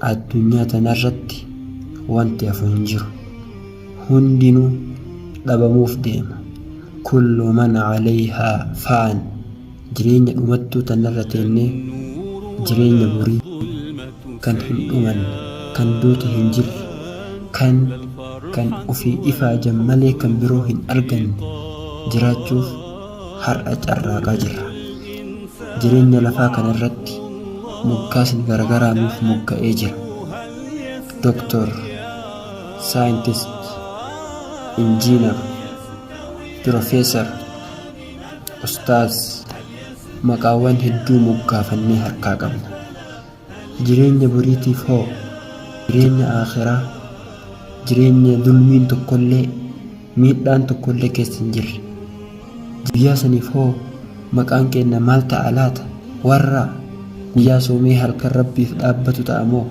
Addunyaa tanarratti wanti hafu hin jiru. Hundinuu dhabamuuf deema. Kullu man calayhaa faan. Jireenya dhumattuu tanarra teennee jireenya borii kan hin dhumanne, kan duuti hin jirre, kan kan ufii ifaajan malee kan biroo hin arganne jiraachuuf har'a carraaqaa jirra. Jireenya lafaa kanarratti moggaasni garagaraa nuuf mogga'ee jira. Doktor, Scientist, Engineer, Pirofeesar, Ustaaz maqaawwan hedduu moggaafannee harkaa qabna. Jireenya boriitiif hoo? Jireenya aakhiraa, jireenya zulmiin tokkollee, miidhaan tokkollee keessa hin jirre. Guyyaa saniif hoo maqaan keenna maal ta'a laata? Warra guyyaa soomee halkan Rabbiif dhaabbatu ta'a moo?